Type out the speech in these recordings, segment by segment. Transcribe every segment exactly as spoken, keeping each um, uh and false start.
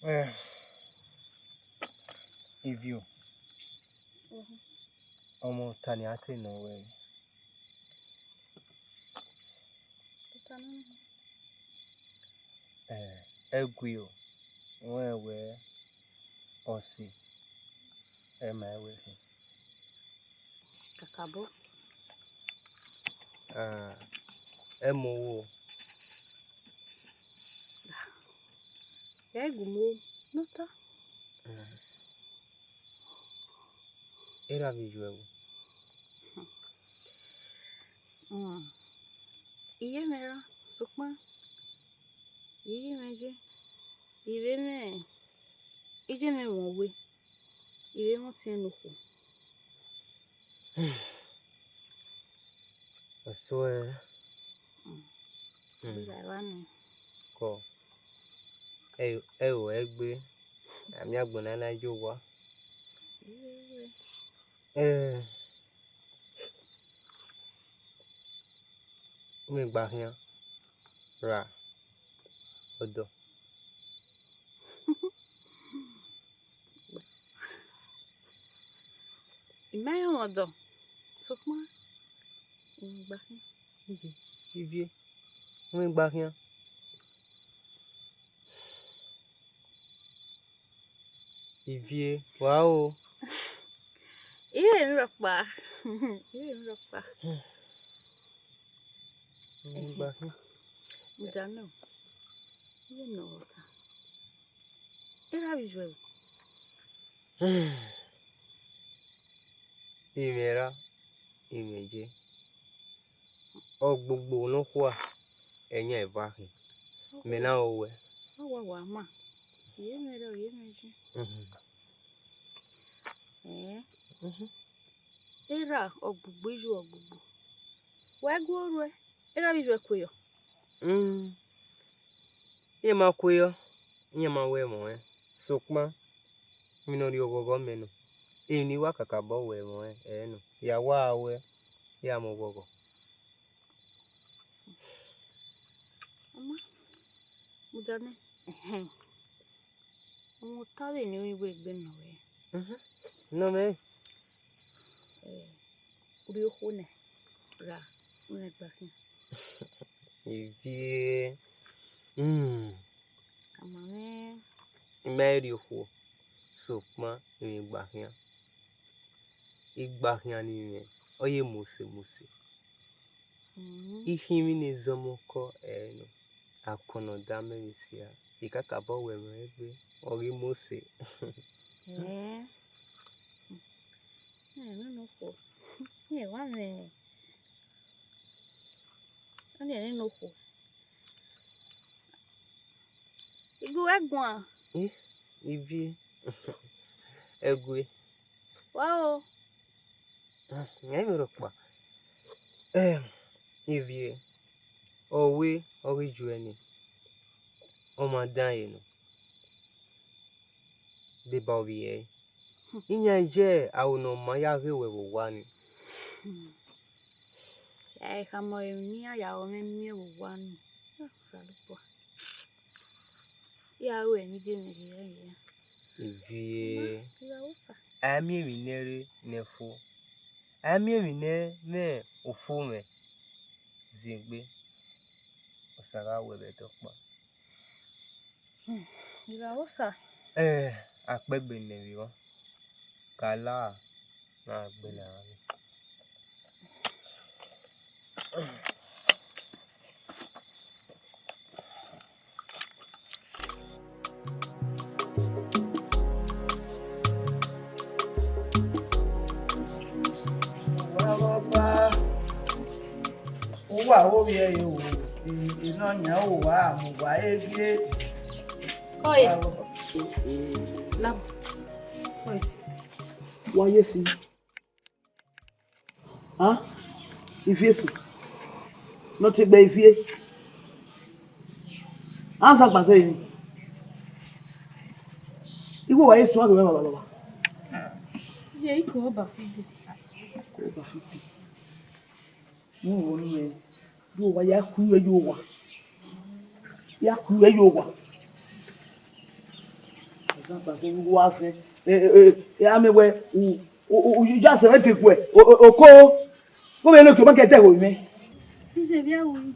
Eh, Ivio, ọmọ ota ne a te nọ wẹ. Eh, ẹguio, wẹ wẹ ọse, ẹ ma wẹ khin. Kakabọ. Ah, ẹ mu wo. Ẹ gu mu ne ọ ta. Erha vbe yu ẹvbo. Mm. Iye mwẹ ra, sokpan iye mwẹ ye, I vbe mwẹ, iye mwẹ mwẹ uwe, I vbe mwẹ ọtiẹn ne okhuo. Ọsuẹ. Mm. Mm. Kọ, ẹ, ẹ ru ẹre gbe, a miẹn agbọn ne a na ye owa. Eh, mwẹ gba khian ra ọdọ. I ma rẹn ọmwa ọdọ, sokpan I gba khian. Ivie, mwẹ gba khian. Ivie, wa o. Iye emwi rhọkpa. Iye emwi rhọkpa. Mwẹ gba khian. Mudia nọ. Iye nọ ta. Erha vbe yu ẹvbo. Imẹ ra, imẹ ye. Ọgbogbo nọkhua, ẹyan eva khin. Mẹ na ro wẹ. Ọ wa wa ma. Iye mwẹ rẹ, iye mwẹ ye. Mhm. Ẹn. Mhm. Erha ọgbogbo, iye ọgbogbo. Wẹ gu oruẹ, erha vbe yu ẹ kue yọ. Mm. Iran ma kue yọ, iran ma wẹ ẹmwẹ ọnrẹn, sokpan emwi ne ọ rhie oghọghọ mẹ nọ, emwi ne I wa kakabọ wẹ ẹmwẹ ọnrẹn ẹre nọ, ya wa wẹ, ya mu oghọghọ. Ọma, mudia nẹ, ẹhẹn, ọmwa ota vbe ne I ru iwe egbe nọ wẹ. Mhm. Nọ mẹ. Eh, urhi okhuo nẹ, ra, u na gba khian. Ivie. Mm. Ama mwẹ. I ma rhie okhuo, sokpan I mwẹ igba khian. Igba khian ne I mwẹ, ọ ye mose mose. Mhm. I khin emwi ne zọmọ kọ ẹre nọ, akọn ne ọ da mẹ vbe sia, I kakabọ wẹ ẹmwẹ egbe, ọ ghi mose. Eh. Ẹ, nene okhuo. Ẹ wa mwẹ. Ọ nene okhuo. Igue wẹ guan. Eh, Ivie. Ẹgue. Wa o. Ah, ẹ i mwẹ rhọkpa. Eh, Ivie, ọ wẹ ọ ghi yu ẹre nii, ọ ma dan ẹre nọ. Deba ovbi ẹre. Iran ye aro ne ọ ma ya ghe wẹ vbe owa nii. Ya khama emwi ne iran ya aro mwẹ miẹn vbe owa nii. Osanobua. Ya ru emwi de mwẹ rhie ya. Ivie. Ma, I gha ru osa. A miẹn emwi ne ẹ rre ne ẹ fo. A miẹn emwi ne ẹ mwẹ ofo mwẹ. Ziengbe. Osa gha wẹ vbe ẹdẹ ọkpa. Hmm, I gha ru osa. Eh, akpẹgbe ne vbe rọ. Kala, na gbe na. Uwa vbe ọba, uwa vbe ovbi ẹre o, e, e nọ yan uwa, mu uwa egie. Oye. Lab. Oye. Wa ye si. Ah, Iviesu. Nọ te gbe Ivie. Aza gba zẹ ni. Iwe wa Jesu, a gbe baba baba. Ye iko ọba fide. Ọba fide. Mu wo ni, do wa ya khu ye yo wa. Ya khu ye yo wa. Zan kpa zẹ, u wa zẹ. E, e, e, a mẹ wẹ, u, u, u, u ya zẹ wẹ deguẹ, o, o, oko. Ko vbe ne okio ma kẹ dẹghe orinmwẹ. Iye vbe a ru.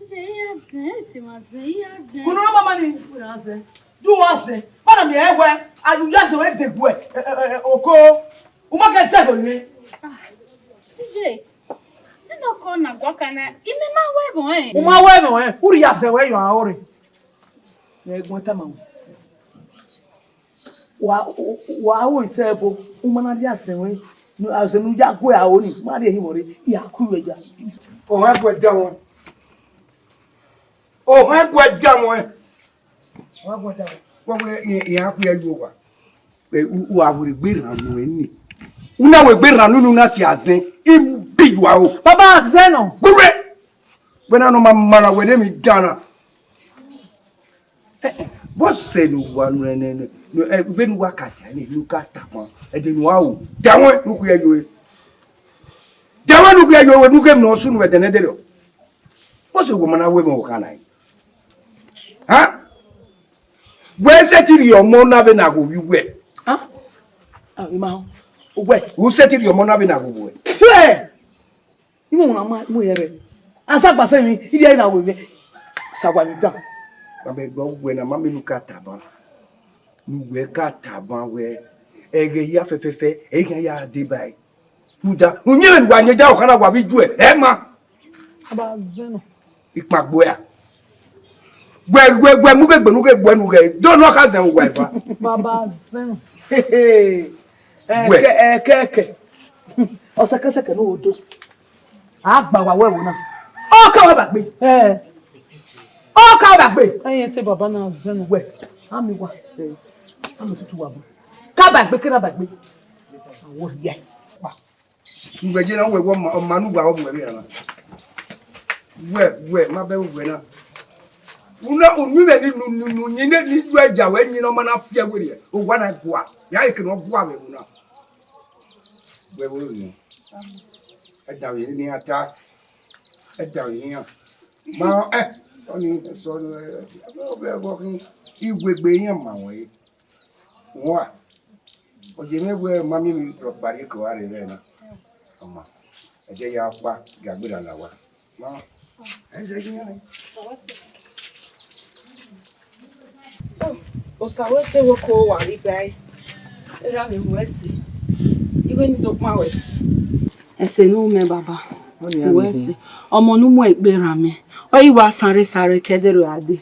Iye, I ya zẹ, e te ma zẹ, I ya zẹ. Ko nọ mama ni, u ya zẹ. Du wa zẹ. Bana mi ẹ wẹ, a, u ya zẹ wẹ deguẹ, e, e, e, oko. U ma kẹ dẹghe orinmwẹ. Ah, iye, ena ọkọ na gua ka na, imẹ ma wẹ ẹmwẹ ọnrẹn. U ma wẹ ẹmwẹ ọnrẹn, u rhie ya zẹ wẹ yọ aro rre. Vbe ẹguẹn tama wẹ. Wa, wa ru isẹ ẹbo, u ma na rhie azẹn wẹ, azẹn ne u ya gu aro ni, u ma rhie hin vbọ rre, I ya ku ruẹ ya. Ọmwa ẹguẹ da wọn. Ọmwa ẹguẹ da wọn. Ọmwa ẹguẹ da wọn. Wẹ wẹ, I, I ya khuẹ ye owa. Ẹ, u, u a wẹ egbe rran nuẹn ni. U na wẹ egbe rran unu, u na tie azẹn, I bi you aro. Baba, azẹn nọ. Gburẹ. Wẹ na nọ ma ma na wẹ ne emwi dan na. Eh, eh, vbọ sẹ ne uwa nuẹn nẹ, nẹ, nẹ, eh, vbene uwa ka dia nẹ, ne u ka tama, ẹdẹ ne uwa ru, dia wẹ ne u khuẹ ye ore. Dia wẹ ne u khuẹ ye ore, ne u ghe emwi ne ọ sunu vbe ẹdẹ nẹdẹrriọ. Vbọ sẹ wẹ ma na wẹ ẹmwẹ ọkhan na? Ha? Wẹ sẹtin rhie ọmọ na vbene a ghe ovbi uwẹ. Ha? Ah, ima, uwẹ. U sẹtin rhie ọmọ na vbene a ghe ovbi uwẹ. Wẹ! Imẹ ọmwa na ma mu yẹrẹ. Azagba sẹ emwi, I rhie na wẹ vbe. Sa wa ni dan. Ma bẹ gbe uwẹ na, ma mẹ ne u ka tama. Ne uwẹ ka tama wẹ, ẹghẹ hia fẹfẹfẹ, ẹ i khian ya deba ẹe. Rhunmwuda, uyinmwẹ ne uwa yẹn ja ọkhan na wa vbe ijuẹ, ẹ ma. Baba, azẹn nọ. Ikpagbo ẹre. Wẹ, wẹ, wẹ, mu ghe egbe ne u ghe gbuẹ ne u ghẹ, do ne ọ kha zẹ uwa eva. Baba, azẹn nọ. Wẹ. Ẹkẹ, ẹkẹ, ẹkẹ. Ọsẹkẹsẹkẹ ne u do. A gba wa wẹ ẹvbo na. Ọ ka wẹ ba gbe. Ẹ. Ọ ka wẹ ba gbe. Ẹyẹn te baba na zẹ nọ. Wẹ, a mi wa. Ẹ, a mi tutu wa bu. Ka ba gbe, ke na ba gbe. Awo ya. Wa. Uwẹ je na wẹ wọ ma, ọ ma nu wa ọ bu ẹre na. Wẹ, wẹ, ma bẹ uwẹ na. Una, unu mẹ ni nu, nu, nu, ni ne, ni ju ẹja wẹ ni nọ ma na fi ẹwe rẹ. O wa na gua. Ya eke nọ gua vbe ẹvbo na. Wẹ wo ni. Ẹ da vbe ne iran ta. Ẹ da vbe iran. Ma, ẹ, ọni, sọ, ẹ, ẹ, ẹ, ẹ, iwegbe iran ma wọn ye. Wọn a, ọ ye mwẹ wẹ ma miẹn emwi rhọkpa rrie ke ọ gha rre ẹmwẹ na. Ọ ma, ẹ jẹ ya kpa, gie a gberra la owa. Ma, ẹ zẹ ghi iran. Osa wẹ sẹ, wẹ ko wa rri ba ẹre, erha mwẹ, uwẹ sẹ, I wẹ ne I do kpan wẹ sẹ. Ẹse ne u mẹ, baba, uwẹ sẹ, ọmọ ne u mu egbe rran mẹ, ọ i wa sanre sanre ke ẹdẹ rre a dee,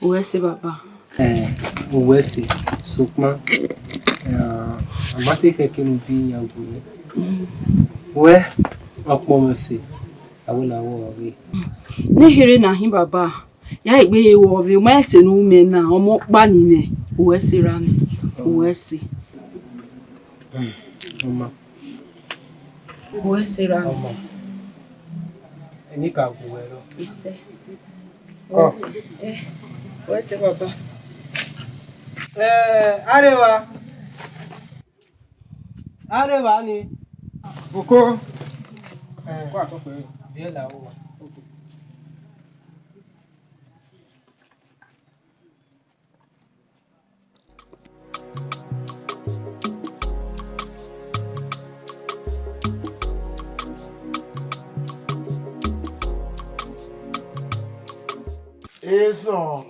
uwẹ sẹ, baba. Eh, uwẹ sẹ, sokpan, eh, a ma te khẹke ne u bi iran gu mwẹ. Wẹ, ọkpọnmwẹ sẹ, a wẹ ne a wẹ ọre. Ne kherhe na hin, baba, ya egbe ye wọ vbe, u ma ẹse ne u mẹ na, ọmọ ọkpa ne I mwẹ, uwẹ sẹ erha mwẹ, uwẹ sẹ. Ọma. Uwẹ sẹ erha mwẹ. Ọma. Eni ka gu wẹ rọ. Isẹ. Kọ. Uwẹ sẹ, eh, uwẹ sẹ, baba. Eh, areva. Areva ni. Oko. Eh, kọ atọ pẹrẹ. Viẹ la owa. Esọn,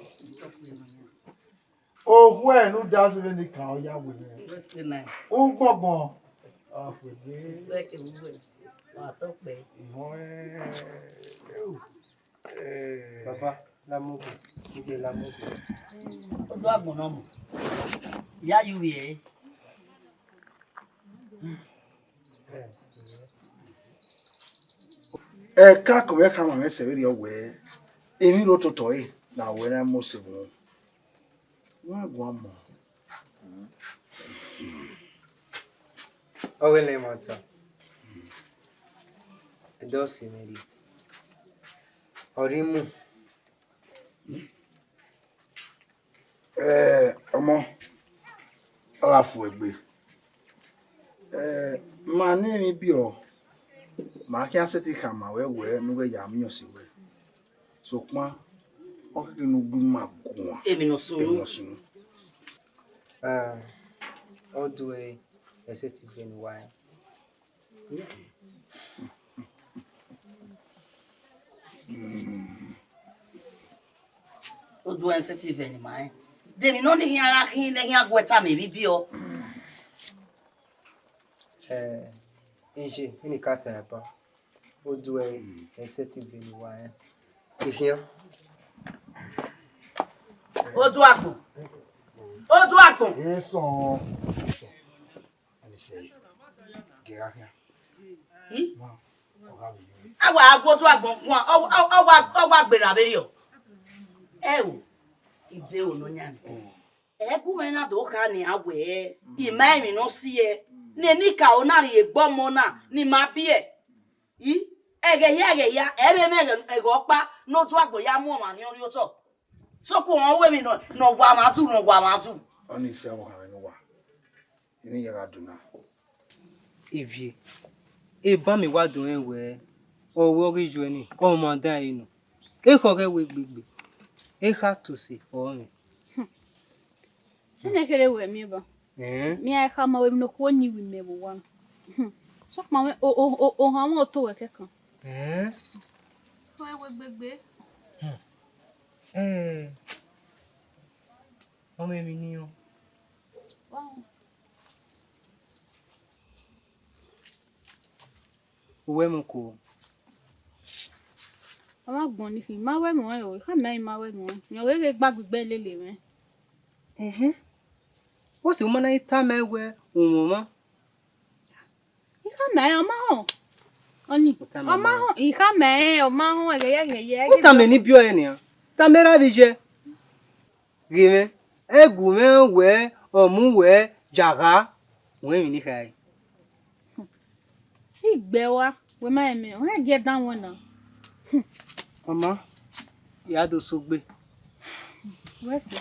okhuẹ ne u da zẹ vbene I kan ọ ya wẹ nẹ. Ugbọngbọn. Ọ fuegbe. Sẹke vbe uwẹ, wa tọ kpẹ. Ihọn, eh, eh, eh. Baba, la mu gbe, I de la mu gbe. Odu agbọn nọ mu. Ya yu vbiẹ. Ẹka kevbe ẹka ma mwẹ sẹ vberriọ wẹẹ, emwi rre ototọ ẹre ne a wẹ ne a mose vbọ. Wa guan mọ. Ọghe lẹ emwa ta, ẹdẹ ọ si mwẹ rrie, ọ rre imu. Eh, ọmọ, ọ gha fuegbe. Eh, ma ne emwi biẹ, ma khian sẹtin khama ruẹ wẹẹ ne u ghẹ ya miẹn ọse ruẹ. Sokpan, ọ khin ne u gbe ima guan. Emwi ne ọ sunu. Emwi ne ọ sunu. Ah, ọ do ẹre, ẹ i sẹtin vbe ne uwa rẹn. Ọ do ẹre, ẹ i sẹtin vbe ne ima rẹn. De emwi nọ ne I khian ra khin ne I khian gu ẹe tama emwi biẹ? Eh, iye, I ni ka ta ẹre ba. Ọ do ẹre, ẹ i sẹtin vbe ne uwa rẹn. I khian. Oduagbọn. Oduagbọn. Yes, sir. Yes, sir. Let me say, get out here. I? Ma, ọ gha vbe yo. A wa gu Oduagbọn guan, ọ, ọ, ọ wa, ọ wa gberra vberriọ. Ẹ o, ide o nọ yan. Mm. Ẹgu mwẹ na do kha nian wẹẹ, I ma emwi ne ọ si ẹe, ne eni ka o na rhie egbe ọmọ na, ne I ma biẹ. I, ẹghẹ hia, ẹghẹ hia, ẹ i mwẹ ẹghẹ ọkpa ne Oduagbọn ya mu ọmwa rhiọnrhiọn otọ. Sokpan ọ ru emwi nọ, ne ọ wa mwa du, ne ọ wa mwa du. Ọnii sẹ ọvbokhan mwẹ ne uwa, I ni ya gha do na. Ivie, eban mẹ wa do rẹn wẹẹ, ọ wẹ ọ ghi yo ẹre nii, ọ ma dan ẹre nọ. Ekhọe ghẹ wẹ gbegbe, ekha tose ọrọre. Ẹnẹ kherhe wẹ miẹn ba. Ẹn? Mẹ i khama wẹ emwi ne okhuo ni ru mẹ vbe owa na. Sokpan wẹ, o, o, o, ohan mwẹ otọ wẹ kẹkan. Ẹn? Wẹ wẹ gbegbe. Hmm. Eh. Ọmọ emwi ni ọ. Wow. Uwẹ mu ko. Ọ ma gbọn ni khin, ma wẹ mu ẹn o, I khama ẹn, ma wẹ mu ẹn. Rẹn ọghe ghe gba gbigbe lele mwẹ. Ẹhẹn. Wẹ sẹ, u ma na i tama ẹn wẹ u mwẹ ọmwa? I khama ẹn, ọ ma họn. Ọni, ọ ma họn, I khama ẹn, ọ ma họn, ẹghẹ ye, ẹghẹ ye. U tama ẹn ne I biẹ ọre nian. Tama ẹn ra vbe iye. Ghe mwẹ, ẹgu mwẹ wẹ ọ mu wẹ ya gha, wẹ emwi ne I kha re. I gbe ẹe ua, wẹ ma rẹn mẹ, ọ rẹn gie dan wẹn na. Ọma, ya do sẹ ogbe. Wẹ sẹ.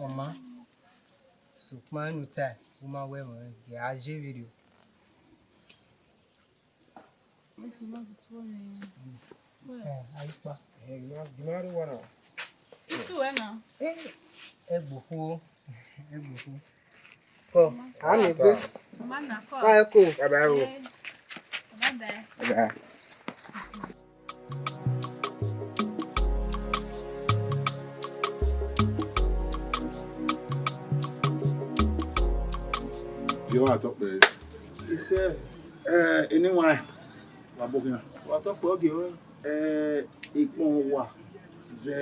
Ọma, sokpan ne u tae, u ma wẹ ẹmwẹ, ya je vberriọ. Eh, a i kpa. Eh, gima, gima rre uwa na. Itu wẹ na. Eh, ẹgbokhuo, ẹgbokhuo. Kọ, a miẹn egbe. Mama na kọ. Bye, kọ. Bye bye o. Eh, bye bye. Bye bye. Gima tọ kpẹre. Isẹ. Eh, eni wan, wa bọ khian. Wa tọ kpẹre ogie ruẹ. Eh, ikpọn uwa zẹ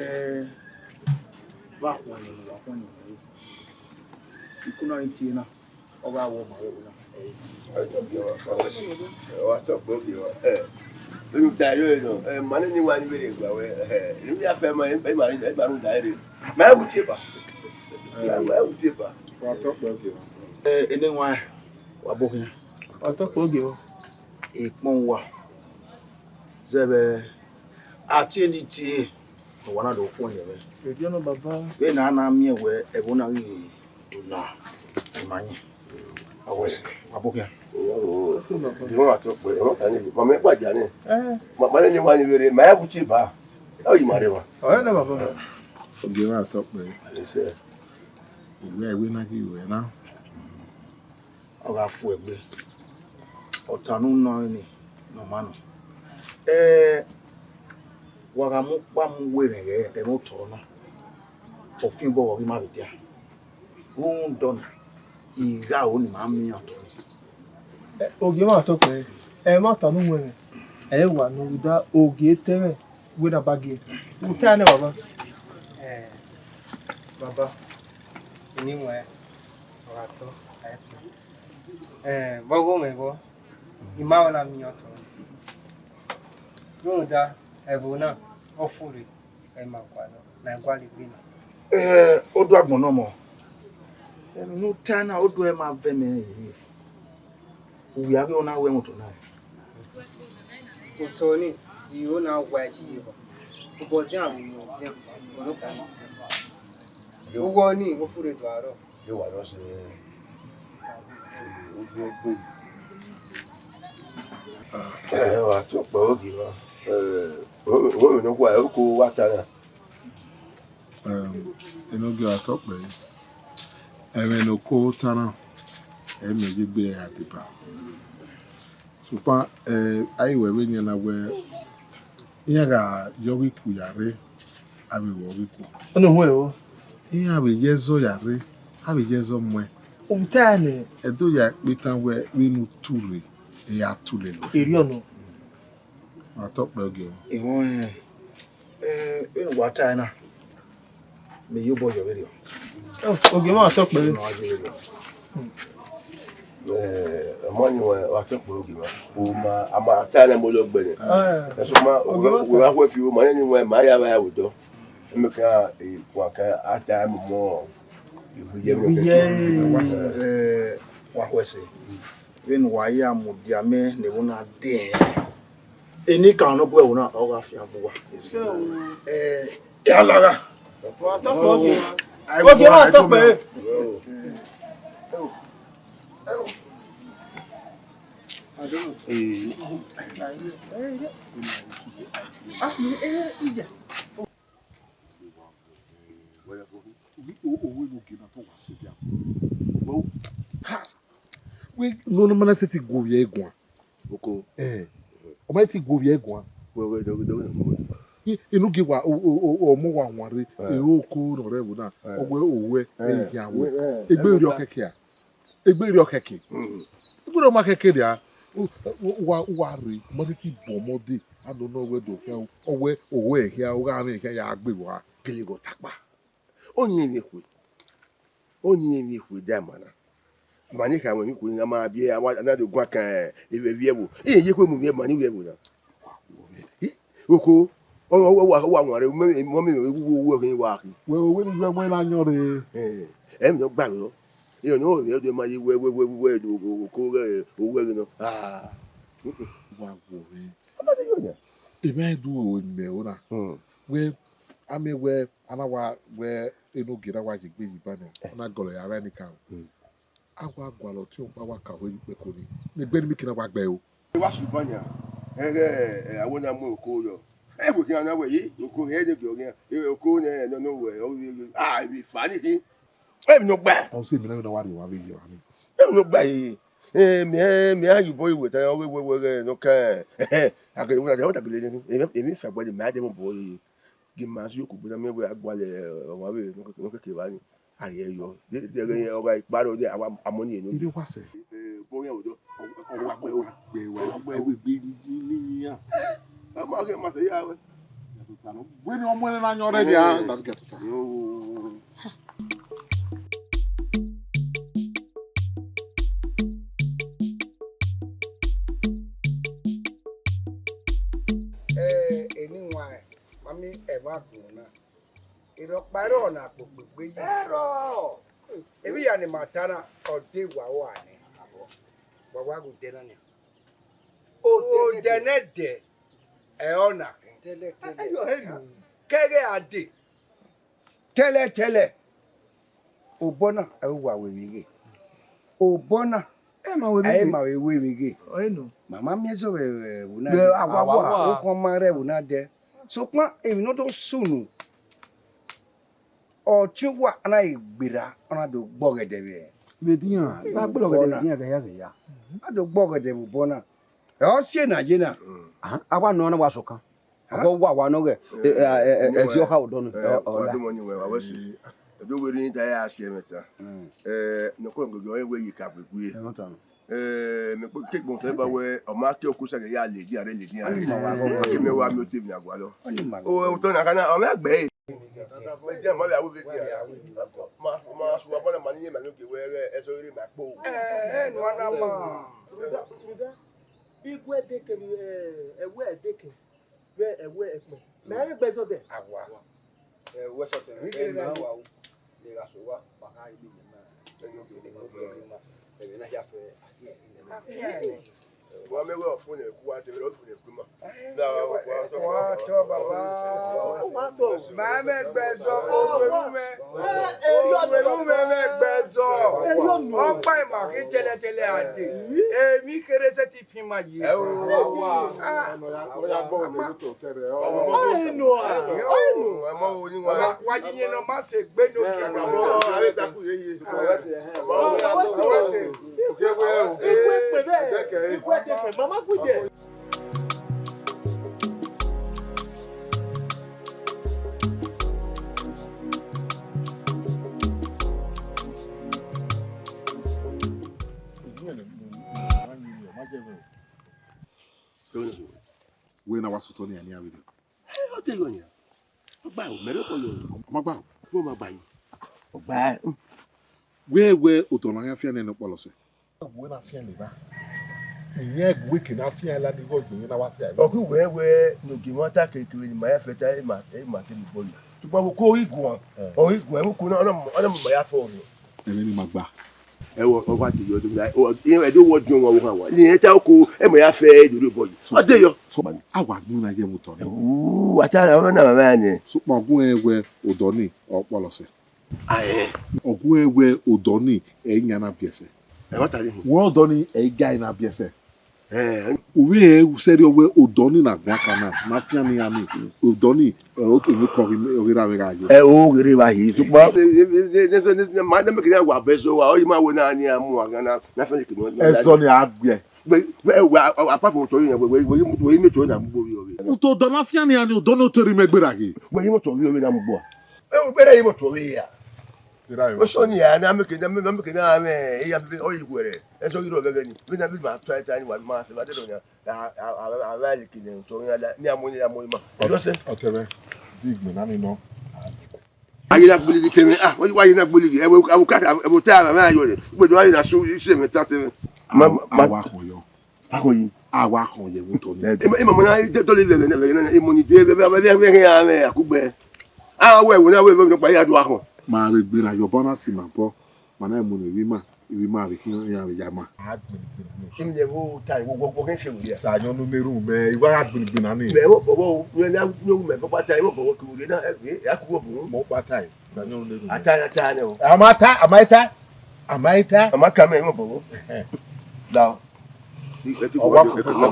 vbe akhuẹn ne uwa khuẹn ne uwa re. Ikun na ni tie na, ọ gha wọ ma wẹ na. Wa tọ kpẹre ogie ruẹ. Eh, vbene u ta ẹre nọ, eh, ma nene eni wan ni vberriọ gba wẹ, eh, emwi ya fẹ ma, ma, ma rhunmwuda ẹre. Ma wu tie ba. Ma wu tie ba. Wa tọ kpẹre ogie ruẹ. Eh, eni wan, wa bọ khian. Wa tọ kpẹre ogie ruẹ. Ikpọn uwa zẹ vbe a tie ni tie ne uwa na do khuẹn yẹ mwẹ. Rẹdiọ nọ baba. Vbene a na miẹn wẹ ẹvbo na ghi do na, I ma yẹn. A wẹ sẹ, wa bọ khian. Ẹsẹ baba. Di wọn wa tọ kpẹre, ẹ ma ta ni, ma mẹ gbaja nẹ. Eh. Ma, ma nene eni wan ni vberriọ, ma ya wu tie ba. Ọ yi ma rre wa. Ọ ya nẹ baba. Ogie wa tọ kpẹre. Ẹsẹ. Uwẹ ẹwe na ghi ruẹ na. Ọ gha fu egbe. Ọ ta ne u nọ ni, ne ọ ma nọ. Eh, wa gha mu ukpa mu werhẹn ghẹ ẹmwẹ otọ na, ọ fian obọ vbe ọ ghi ma vbe dia. Rhunmwuda ọna, I gha ro ne ima miẹn otọ nii. Eh, ogie mwa tọ kpẹre, ẹmwata ne u wẹẹ mwẹ, ẹ i wa nọ rhunmwuda ogie te mwẹ wẹ ne a ba gie. U ta nẹ, baba. Eh, baba, eni wẹẹ, ọ gha tọ, a i tọ. Eh, vbe ọghe mwẹ vbọ, I ma rẹn na miẹn otọ. Rhunmwuda ẹvbo na, ọ furre, ẹ i ma gualọ, ma i gualọ egbe na. Eh, oduagbọn ne ọmọ, emwi ne u ta na, oduẹ ma vẹ mẹ rere. U wia ghe ọ na ru ẹmwẹ otọ na. Otọ nii, I ho na wa ẹki ye vba. Obọ dian vbe unu dian, ọnọkpa nii dian. Uwẹ ọnii, ọ furre do arọ. Ye wa rọ sẹ ojú ẹgbẹ. Ẹ wa tọ kpẹre ogie mwa. Ẹ, owẹ ne ọ gua ẹ, oko wa ta na. Ẹm, enogie wa tọ kpẹre. Ẹmwẹ ne oko ta na, ẹ i mẹ ye egbe ẹre a deba. Sokpan, eh, a i wẹ vbenian na wẹ, iran gha ye ọghe iku ya rre, a vbe ru ọghe iku. Ọnii huẹn o. Iran vbe ye ẹzọ ya rre, a vbe ye ẹzọ muẹn. U ta nẹ. Ẹdẹ ya kpe tan wẹ vbene u tu rre, I ya tu lele uẹ. Erriọ nọ. Wa tọ kpẹ ogie. Ehọẹn, eh, vbene uwa ta ẹre na, mẹ ye obọ yọ vberriọ. Ogie mwa tọ kpẹ. Ọmọ ni wẹ wa tọ kpẹ ogie mwa. O ma, a ma ta ẹre ne mo lọ gbẹ nẹ. Ẹsọ ma, ogie mwa wẹ wa khuẹ fi o, ma nẹ ni wẹ ma ya vbe ya vbe odọ. Mẹ ka, eh, wa ka a ta ẹre mọ, eh, iye mẹ. Eh, wa khuẹ sẹ. Vbene uwa ya mudia mẹ ne ẹvbo na dẹn, enikaro ne ọ bu ẹvbo na, ọ gha fian bu uwa. Eh, ya la gha. Ogie mwa tọ kpẹ. Wẹ, ne ọ ma na sẹtin gu ovbi ẹre guan. Oko. Eh, ọ ma sẹtin gu ovbi ẹre guan. Wẹ, wẹ, dọghe, dọghe, dọghe. I, inu gie wa, o, o, o, ọmọ wa wan rre, Eh. ero oko ne ọ rre ẹvbo na, Eh. ọ wẹ owẹ, Eh. ẹre khian wẹ. Eh. Egbe rriọ khẹke a. Egbe rriọ khẹke. Mm. Egbe rriọ ma khẹke nia. U, u, uwa, uwa rre, ọ ma sẹtin bu ọmọ dee, a nọ nọ wẹ do khian, ọ wẹ owẹ khian, ọ gha mwẹ khian ya gbe wa. Gele ghe ọtakpa. Ọni emwi ekhue. Ọni emwi ekhue da ma na. Ma ne kha wẹ ni kuni na ma biẹ, a wa na do guan kan evbi ẹvbo. Iye ye kue mu vbe ma ni vbe ẹvbo na. Oko, ọ wa wa wa wa re, mo mi wo wo khin wa khin. Wẹ wẹ ni wẹ wẹ na yọn re. Eh, ẹ mi no gba rọ. Iye no re do ma ye wẹ wẹ wẹ wẹ do oko ghe owẹ ghe nọ. Ah. Wa wo re. Ọmọ ni yo ya. Ebe du o mẹ o na. Hmm. Wẹ, a miẹn wẹ a na wa wẹ enogie na wa ye egbe yi ba nian, ọ na gọlọ ya vba ẹneka o. Mm. A wa gualọ ọtiọnmwẹ ọkpa wa ka ho ye ukpẹko nii, ne egbe ne Miki na wa gbe o. Wa si ba nian, ẹghẹ, ẹ, a wẹ na mu oko yọ. Ẹ wẹ khian na wẹ yi, oko hẹ ne gie ọ ghian, ẹ, oko nẹ, nọ, nọ wẹ, ọ, a, emwi fa ni khin. Emwi ne ọ gba. Ọ sẹ emwi na na wa rhie ọmwa vbe ye ọmwa ni. Emwi ne ọ gba yi. Eh, mẹ, mẹ a ye obọ ye wẹ ta, ọ wẹ, wẹ, wẹ, wẹ, nọ ka, a gele wẹ na, ọ ta gele ni, emwi, emwi fa gba ni, mẹ a de mọ obọ ye. Gie ma si okugbe na, mẹ wẹ a gualọ ọmwa vbe nọ keke evba ni, a rhie yọ. De, de, de, ọ gha kpa rọ, de, a wa, a mọ ni eno. Ire wa sẹ. Eh, obọ yan wẹ dọ, ọ, ọ wa gbe, ọ wa gbe, ọ wa gbe, ọ wa gbe ni, ni, ni, ni, ya. Eh, ọ ma ghe ma sẹ ya wẹ. Wẹ ni ọmọ ẹre na yọn rẹ dia, da gẹ tuta. Yo. Eh, eni wan, ma miẹn ẹmwẹ agbọn na. Erhọkpa ẹre ọ na kpokpo egbe yi. Erhọ! Emwi hia ne ima ta na, ọ de wa ua nẹ. Wa wa ghe odẹ na nian. Odẹ nẹdẹ, ẹ ọ na khin. Tẹlẹ, tẹlẹ. Kẹghẹ a dee. Tẹlẹ, tẹlẹ. Obọ na, ẹ i wa wẹ emwi ghe. Obọ na, Ẹ ma wẹ ẹ i emwi ma ghe. Vbe wẹ emwi ghe. Ọ i nọ. Ma ma miẹn zọ vbe ẹvbo na Vbe dẹ. Awa wa. Okhuo ma rre ẹvbo na dẹ. Sokpan emwi ne ọ do sunu, ọtiọnwa na ghi gberra, ọ na do gbe ọghẹdẹ vbe. Vbe edian, vbe agbẹlẹ ọghẹdẹ vbe edian ghẹ ya ghẹ ya. A do gbe ọghẹdẹ vbe obọ na. Ẹ ọ si ena ye na. Ah, a wa nọ na wa sọkan. Abọ wa wa nọ ghẹ, ẹ, ẹ, ẹ, ẹ, ẹ, zi ọkha odọ nọ. Ẹ, ọ, ọ wa la. Do mọ ni wẹ, wa wẹ si. Ẹdẹ wẹ rhie da ya si ẹmwẹ ta. Mm. Ẹ, nọkọ gẹgẹ ọyẹn wẹ yi ka gbe gbe. Ẹ, ọ ta nọ. Ẹ, mẹ kpe ke gbọn fẹ ba wẹ, ọ ma ke okusa gẹ ya lele iran, lele iran. Ọ ni ma wa gọ. Ke mẹ wa mi ote mi agualọ. Ọ ni ma gọ. O, otọ na kana, ọ mẹ gbe. Mẹ jẹ ma vbe awo vbe dia. Ma, ma su wa bọlẹ ma ni ye ma no ke wẹ, ẹ, ẹsọ ire ma kpo. Ẹ, ẹ, nu ana ma. Igue deke ni, ẹ, ẹwẹ deke. Vbe ẹwẹ ẹkpẹn. Mẹ a ghi gbe zọdẹ. Awa. Ẹ, wẹ sọtẹ. Ẹ, ma wa o. Mẹ gha so wa, wa gha gbe mẹ na. Ẹ, yo, yo, yo, yo, yo, yo. Ẹ, na ya fẹ. Afian. Wa mẹ wẹ ọfo nẹ, ku wa te, ọfo nẹ, ku ma. Wa tọ baba. Ma mẹ gbẹzọ, owerumẹ. Owerumẹ mẹ gbẹzọ. Ọkpa ima khin tẹlẹtẹlẹ a dee. Emwi kherhe sẹtin fi ima ye. Ẹ o. Ah. Ọ ya gbọ wẹ mẹ to tẹrẹ. Ọ inu a. Ọ inu. Ẹ mọ wo ni wa. Wa yi yẹn nọ ma se gbe no ke. Ẹ mọ, a vbe ta ku ye ye. Ọ wẹ se. Ọ wẹ se. Ikue kpe vbe. Ẹ jẹ kẹ. Ikue te kpe, mama ku ye. Wẹ na wa sotọ ne iran ni avbe rre. Ọ te yọ yan. Ọ gba o, mẹ rẹ kọ yọ. Ọ ma gba o. Vbọ ma gba yi. Ọ gba. Wẹ wẹ otọ na ya fian nene ọkpọlọ sẹ. Wẹ na fian leba. Iyẹn wẹ ke na fian la ni gho je na wa sẹ. Ọ ghi wẹ wẹ ne ogie mwa ta kekere ne ima ya fẹ ta, ima, ima te mu bọ yi. Tugba vbe oko igua, ọ igua, vbe oko na, ọ na, ọ na ma ya fọ rẹ. Ẹmwẹ ni ma gba. Ẹwọ, ọ wa de yọ, ọ, ọ, ẹdẹ wọ diọn wa, wa, wa. Ni ẹ ta oko, ẹ ma ya fẹ, ẹ do rre bọ yi. Ọ de yọ. So, a wa gbẹn na ye mu otọ ni. Uu, wa ta na, ọ na ma ma ni. Sokpan ọguẹn wẹ odọ ni, ọ kpọlọ sẹ. Aẹn. Ọguẹn wẹ odọ ni, ẹ i yan na biẹ sẹ. Ẹ wa ta ni. Wẹ odọ ni, ẹ i ga na biẹ sẹ. Ẹ. Uvbi rẹn sẹrriọ wẹ odọ ni na gbẹn aka na, na fian ne iran ni. Odọ ni, ẹ, o to mu kọ ghi, ọ ghi ra vbe gha ye. Ẹ, o ghi rre vba yi, sokpan. Ne, ne, ne, ne, ne, ne, ma ne mẹ kidie wa bẹ so wa, ọ yi ma wẹ na ni a mu a gha na, na fian ne kidie. Ẹzọ ni a gbiẹ. Wẹ, wẹ, wẹ, a, a, apart from otọ ni, wẹ, wẹ, wẹ, wẹ, imẹ otọ na mu gbe ovbi ọvbe. Otọ odọ na fian nian ni, odọ ne ọ te rhie imẹ gberra ghe. Wẹ, imẹ otọ ovbi ọvbe na mu gbe. Ẹ, u gberra imẹ otọ ovbe ya. Osọ ni a na meke, na meke, na meke na mwẹ, e ya pe ọ yi wẹrẹ. Ẹsọ ghi rrọọ vbe ẹghẹ ni. Vbene a bi ma ta ta ni wa ma se va de rọ nia. A, a, a, a, a va leke nẹ otọ ni a la, ni a mu ni a mu ma. Ẹdọ sẹ. Ọtẹn mwẹ, di igbẹn na ni nọ. A ye na gbe ologhi te mwẹ, ah, wa ye na gbe ologhi, ẹvbo, ẹvbo ka, ẹvbo te a mwẹ ayọ rẹ, ugbe do wa ye na so isi ẹmwẹ ta te mwẹ. Ma, ma, a wa khọn yọ. A khọn yi. A wa khọn ye vbe otọ ni. Ẹ, ima, ima mọ na, de, dọlọ vbe ẹghẹ nẹ, vbe ẹghẹ nẹ, imọ ni de, vbe, vbe, vbe, vbe, vbe, a mwẹ akugbe. A wẹ ẹvbo na, wẹ, wẹ, nọkpa ya do a khọn. Ma vbe gberra yọ obọ na si ma bọ, ma na mu ne ivbi ima, ivbi ima vbe khian iran vbe ya ma. Imi lẹ vbo ta, wo, wo, wo, kẹ fẹ wẹ ya. Sa yọn ne u na erhunmwu mẹ, I wa gha gbinna gbinna ni. Mẹ, wo, wo, wo, wo, na, wo, mẹ, baba ta, wo, wo, wo, kẹ wẹ na, ẹ, ẹ, a ku wo bu. Mẹ ọkpa ta, sa yọn ne u na erhunmwu. A ta, a ta, nẹ o. A ma ta, a ma ta, a ma ta. A ma ka mẹ, wo, wo, wo. Da. Ọ wa fo, ọ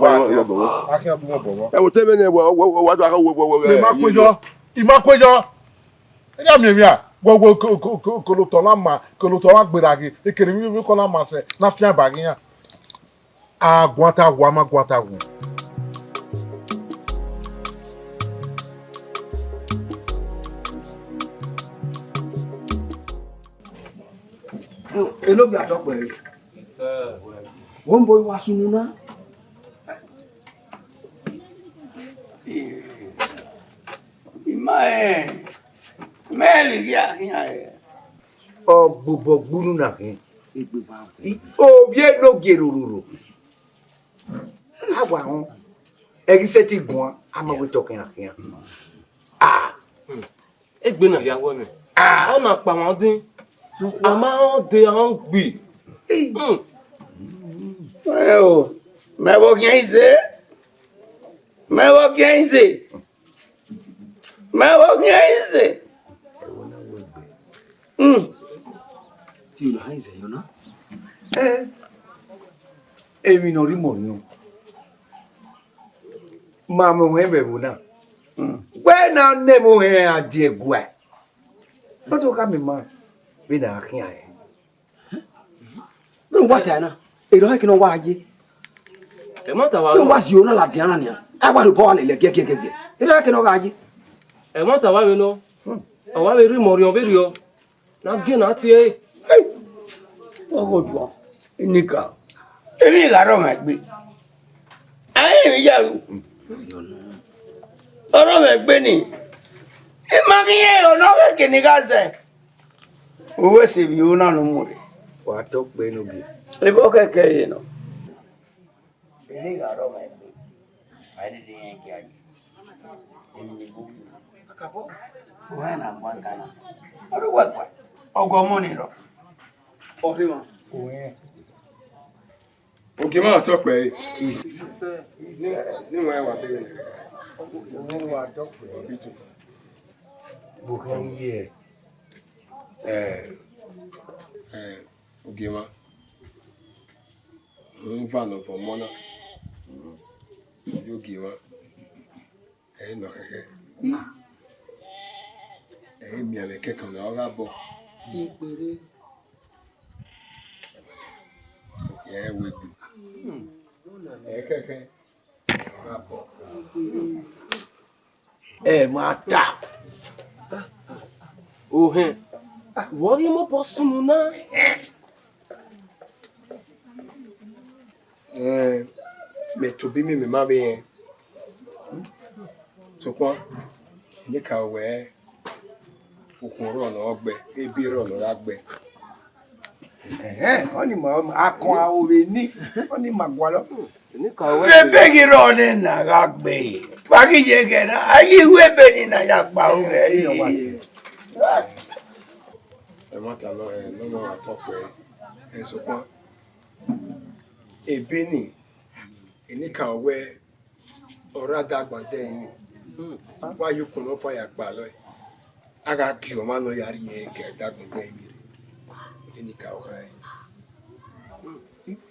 wa khian bu wọn bọvbọ. Ẹ wo te vbene wa, wa, wa, wa do a wo, wo, wo, wo, mẹ ma ku yọ, I ma ku yọ. Ẹ ya miẹn emwi a, wẹ, wẹ, ko, ko, ko, kolo otọ na ma, kolo otọ na gberra ghe, ekene vbe, vbe kọ na ma sẹ, na fian ba ghe iran. A guan ta wu, a ma guan ta wu. Enobi adọkpẹ re. Wo mbo wa sunu na. Ima ẹ, mẹ lè ghi a khian ẹ. Ọ gbobọ gbunu na khin. Ovbi enogie rororo. A wa họn. Ẹ ghi sẹtin guan, a ma wẹ te ọ khian khian. Ah. Egbe na hia wẹ mẹ. Ah. Ọ na kpa mwa ọdin. A ma họn de, a họn gbi. Hmm. Ẹ o, mẹ vbe ọ khian ize. Mẹ vbe ọ khian ize. Mẹ vbe ọ khian ize. Hmm. Ti u na họn ize yọ na? Eh. Emwi ne ọ rhie imọ riọn. Ma mwẹ ohẹn vbe ẹvbo na. Hmm. Wẹ na ne mwẹ ohẹn a die guẹ. But ọ gha miẹn ma vbene a khian ẹre. Vbene uwa ta na, erha ọnrẹn ke ne ọ wa ye. Ẹmwata wa vbene uwa zio na ladian na nian, a wa rhie obọ lele giẹgiẹgiẹ. Erha ọnrẹn ke ne ọ gha ye. Ẹmwata wa vbe nọ, ọ wa vbe rhie imọ riọn vberriọ, ne a gie ne a tie ẹre. Hey! Ọghe Oduọ, enikaro, emwi gha rrọọ mwẹ egbe. A i re emwi ya ru. Ọ rrọọ mwẹ egbe ni. I ma ghi rẹn ẹre ne ọ ghẹ ke ne I gha zẹ. U wẹ sẹ emwi ro na ne u mu rre, wa tọ kpe ne ogie. Ebo kẹkẹ ye nọ. Ene gha rrọọ mwẹ egbe, a i dede rẹn gia yi. Emwi ne I bu u rẹn na gua ga na. Ọ rre uwẹ gua, ọgua ọmọ ni rrọọ. Ọ rre emwa. Orhiọn. Gima ọtọ kpẹ ẹre. Ni, ni wọn wa bẹghe. Wọn wa dọ kpẹ. Bukhan ye. Eh, eh, Ogiemwa. Rhunmwuda ne ọ vbe ọmọ na. Ogiemwa. Ẹ i nọ khẹkhẹ. Ẹ i miẹn vbe kẹkan ne ọ gha bọ. Ikpere. Ẹ i wẹ egbe. Ẹ kẹkẹ. Ọ gha bọ. Ẹ ma ta. Ohẹn. Wẹ ọghe mobọ sunu na. Ẹn, mẹ tobọ imiẹn mẹ ma vbe rẹn. Sokpan, enikaro wẹ, okhuo rrọọ ne ọ gbe, ebi rrọọ ne ọ gha gbe. Ẹhẹn, ọnii ma, akọn aro vbe ni, ọnii ma gualọ. Enikaro wẹ. Ebe ghi rrọọ nẹ na gha gbe, wa ghi ye ghẹ na, a ghi ru ebe ni na ya gba ru ghẹ. Ẹ, ẹmwata nọ, ẹ, ne ọ ma tọ kpẹ, ẹ, sokpan. Ebe ni, enikaro wẹ, ọ ra da agbọn dẹ ẹrinmwi, wa ye ukun ne ọ fa ya gbalọ ẹe, a gha gie ọmwa ne ọ ya rhie ẹre gie ẹdagbọn dẹ ẹrinmwi rre, enikaro kha ẹe.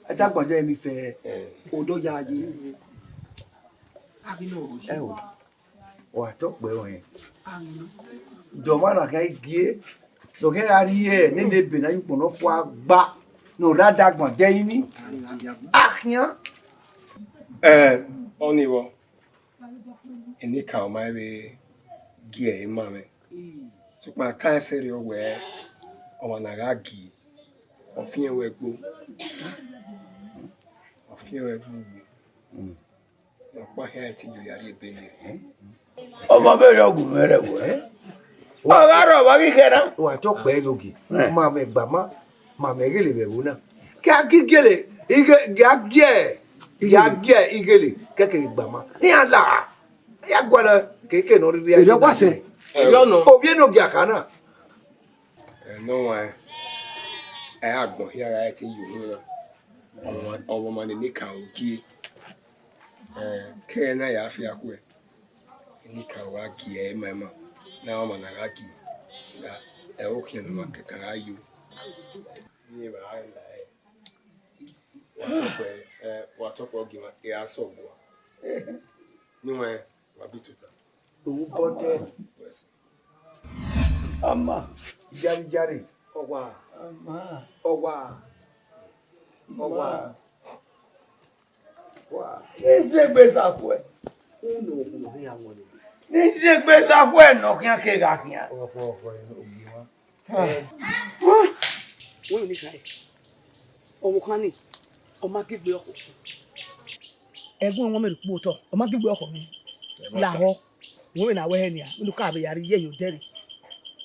Ẹdagbọn dẹ ẹrinmwi fẹ, odọ ya ye. A ghi nọ ro. Ẹ o. Wa tọ kpẹ ọnrẹn. De ọmwa na khian gie, de ọ khian gha rhie nene ebe ne a ye ukpọn ne ọ fua gba, ne ọ rre adagbọn dẹ ẹrinmwi. A khian. Ẹ, ọnii vbọ, enikaro ma vbe gie ẹre ma mwẹ. Sokpan a ta ẹse rriọ wẹẹ, ọmwa ne a gha gie, ọ fiẹn wẹ gbo. Ọ fiẹn wẹ gbo. Ọkpa hia ẹtin yo ya rhie ebe ye. Ọmọ vberriọ gu mwẹ rẹ wẹ. Ọ gha rrọọ, wa ghi khẹ na. Wa tọ kpẹ ẹre ogie. Ma mwẹ gba ma, ma mwẹ ighele vbe ẹvbo na. Ke a gi ighele, ighe-, gie a gie, gie a gie ighele, kẹkẹ vbe gba ma. Iran la, ya gualọ, keke ne ọ rhirhi. Erriọ wa sẹ. Erriọ nọ. Ovbi enogie akha na. Ẹ, ne ọ wan, ẹ, agbọn hia gha ẹtin ye uhunmwu na. Ọmwa, ọmwa ne enikaro gie. Ẹ, ke ẹre na ya fi akhuẹ. Enikaro gha gie ẹre ma ima. Na ọmwa na gha gie. Ẹ, ẹ, okhian ne ọmwa kẹkan gha yo. Iye vbe a gha la ẹre. Wa tọ kpẹ, ẹ, wa tọ kpẹ Ogiemwa, ẹ, a sẹ ọgua. Ne uwẹ, wa bi tota. Owu bọtẹ. Ama. Jari jari. Ọwa. Ama. Ọwa. Ọwa. Wa. Ne I zẹ egbe sa khuẹ. Unu okhuo ne ọ khian wọlẹ. Ne I zẹ egbe sa khuẹ ne ọ khian kegha khian. Ọkpọ ọkpọ Ogiemwa. Wẹ ne I kha ẹe. Ọvbokhan nii, ọ ma gie egbe ọkhọ. Ẹgun ẹmwẹ mẹ rhie ukpo otọ, ọ ma gie egbe ọkhọ nẹ. Lahọ, wẹ vbene a wẹ hẹ nia, vbene u ka vbe ya rrie ye odẹ rre.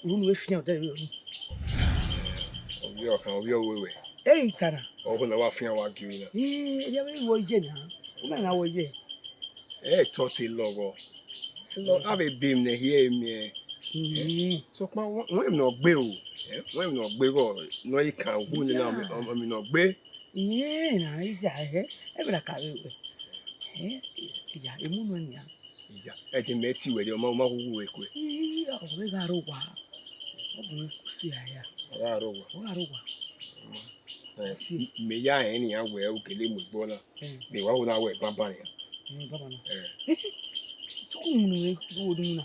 Unu vbe fian odẹ rre ni. Ovbi ọkhan, ovbi ọvbehe. Ẹ i ta na. Ọvbokhan na wa fian wa gie na. Ee, erriọ vbe ru ẹre ye na. U na na wẹ ye. Ẹ tọ te lọghọ. Lọ, a vbe be emwi ne ẹhi ẹre miẹn. Mhm. Sokpan wẹ, wẹ emwi ne ọ gbe o. Ẹ, wẹ emwi ne ọ gbe gọ, ne ọ i kan uwu nena, emwi ne ọ gbe. Iye na, iya, ẹ, ẹ vbe na ka vbe wẹ. Ẹ, iya, emu nọ nian. Iya, ẹ je mẹ ti wẹ, ọ ma, ọ ma ghughu wẹ kue. Iya, ọ vbe gha rre owa. Ọ bu wẹ si a ya. Ọ gha rre owa. Ọ gha rre owa. Ẹ, si. Mẹ ya rẹn nian wẹ u gele mu egbe na. Ẹ. Mẹ wa ho na wẹ banban nian. Ẹ, banban na. Ẹ. Sukun unu re, wo unu na.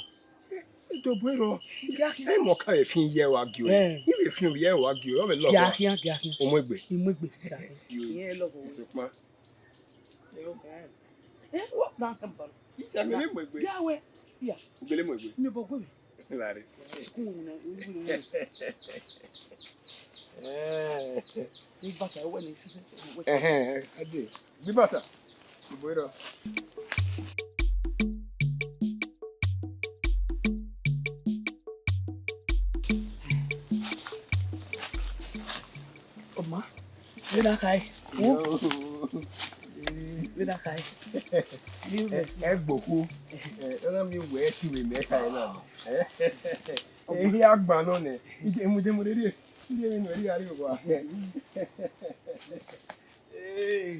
Ẹ, do bu ero. Iya, iya. Ẹ mọ ka vbe fian iye wa gie o. Ẹ. I vbe fian iye wa gie o, ọ vbe lọ. Gia khian, gia khian. O mu egbe. I mu egbe. Gia khian. Iye lọ. Sokpan. Ẹ, wa na ka ba. Iya, mẹ vbe mu egbe. Gia wẹ. Iya. U gele mu egbe. Mi bọ gbe. Lare. School na, school na. Ẹ. Ni bata wẹ ni sise. Ẹhẹn, ade. Bi bata. Ibo ero. Ọma, vbe na khae? Vbe na khae? Ẹ, ẹ gbokhu. Ẹ, ọ na miẹn wẹ ẹ ti vbe mẹ khae na. Ẹ, ehia gban nọ nẹ. Ide mu, ide mu rhie. Ide mu rhie, a rhie owa. Ee.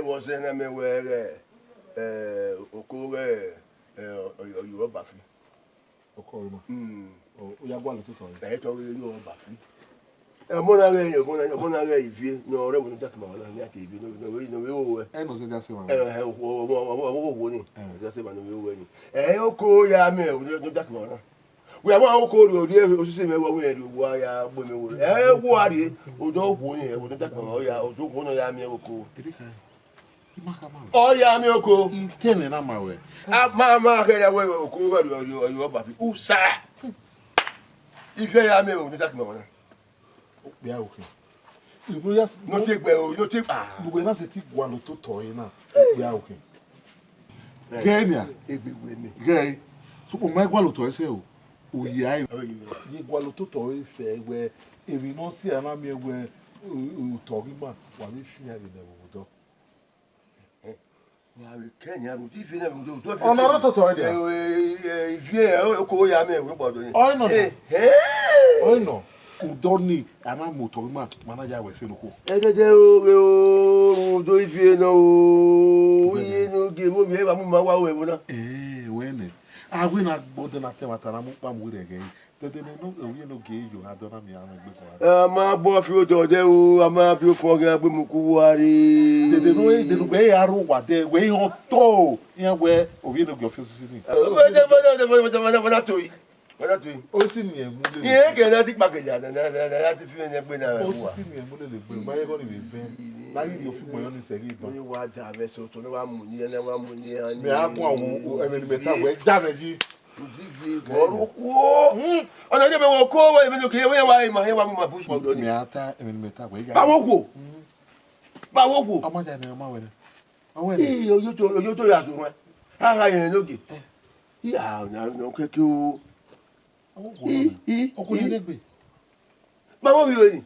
Ẹ, vbe ọ zẹ na mẹ wẹ ghẹ, ẹ, oko ghẹ, ẹ, ọ, ọ, ọ, Ọbafi. Oko ọre ma. Mm. O, u ya gualọ ototọ ẹre. Ẹ, tọ ghe ye Ọbafi. Ẹ, ọmọ na ghẹ, ọmọ na, ọmọ na ghẹ Ivie, ne ọ rre ẹvbo ne ọ da ke ima na, ne a te Ivie, ne ọ, ne ọ, ne ọ vbe ru ẹ. Ẹ, ne ọ zẹ dia sẹ emwa. Ẹ, ẹ, ọ, ọ, ọ, ọ, ọ, ọ, ni. Ẹ. Ọ zẹ dia sẹ emwa ne ọ vbe ru ẹ ni. Ẹ, oko ya mẹ, ne ọ da ke ima na. Wẹ, a wa oko rrie, rrie osisi mwẹ, wa wẹ rrie, wa ya gbe mẹ wẹ. Ẹ, wa rrie, odọ okhuo ni, odọ da ke ima na, ọ ya, odọ okhuo ne ọ ya miẹn oko. Ọ ya miẹn oko. Itẹmwẹ na ma wẹ. A ma, ma khẹ ya wẹ oko gha rrie, rrie, rrie Ọbafi. Usa. Ivie ya miẹn o, ne ọ da ke ima na. Okpia okhin. Unu ya s-, Ne ọ te gbe o, ne ọ te, ah. Ne uwẹ na sẹtin gualọ ototọ ẹre na, okpia okhin. Ghẹ nian. Egbe wẹ nẹ. Ghẹ. So, u ma gualọ otọ ẹre sẹ o. U ya ẹre. Ọ ye. Ye gualọ ototọ ẹre sẹ wẹ, emwi ne ọ si a na miẹn wẹ, o, o, otọ ghi ma, wa vbe fian vbe nẹ vbe odọ. Wa vbe kẹ yan ru, Ivie na vbe odọ, odọ. Ọ ma rre ototọ ẹre dia? Ẹ, ẹ, ẹ, Ivie, ẹ, oko ya mẹ, wẹ gbọdọ ni. Ọ i nọ na. Ẹ, ẹ. Ọ i nọ. Udọ ni, a na mu otọ ima, ma na ya wẹ ẹse nokhuo. Ẹdẹdẹ o, ghe o, rhunmwuda ivie nọ o, iye ne ogie vbe ovbi ẹre wa mu ma wa ru ẹvbo na. Ẹẹn, wẹ nẹ, a wẹ na gbe ọdẹ na ta ẹmwata na mu ukpa mu rre ẹghẹ ẹre. Dede ne ovbi ẹre ne ogie yo, a dọ na miẹn amwẹ egbe kua. A ma bọ fi otọ dẹ o, a ma bi ofo ọghe agbe mu ku uwa rre. Dede ne, dede ne uwẹ ya rre owa dẹ, wẹ i họn otọ, iran wẹ ovbi ẹre ne ogie ọ fi osisi ni. Wẹ na to yi. Wẹ na to yi. Osi ni ẹmwẹ lele. Iye kẹ na ti kpakẹ ya, na, na, na, na, na ti fi ẹyẹn gbe na rẹ wa. Osi ni ẹmwẹ lele gbe, ma ye gọ ni vbe vẹ. Na ghi rhie ofi gbọn yọ ni sẹ ghi dọn. Ni wa da vẹ so, to ne wa mu ni, ne wa mu ni, a ni. Mẹ a gun awo, ẹmwẹ ni mẹ ta wẹ, ja vẹ yi. Udivi, ọrọ wo. Ọna ni mẹ wo ko, wẹ mẹ no ke, wẹ wa ima, wẹ wa mu ma bu sọ do ni. Mẹ a ta, ẹmwẹ ni mẹ ta wẹ, ja. Ba wo wo. Ba wo wo. Ọmọ ja ni, ọmọ wẹ. Ọwẹ ni. Ii, oyoto, oyoto ya zo wọn. A gha yẹn nogie. Ii, a, ọna, ọna kẹkẹ o. Ọmọ wo. Ii, ii, ọkọ ni ii. Negbe. Ma wo mi wẹ ni.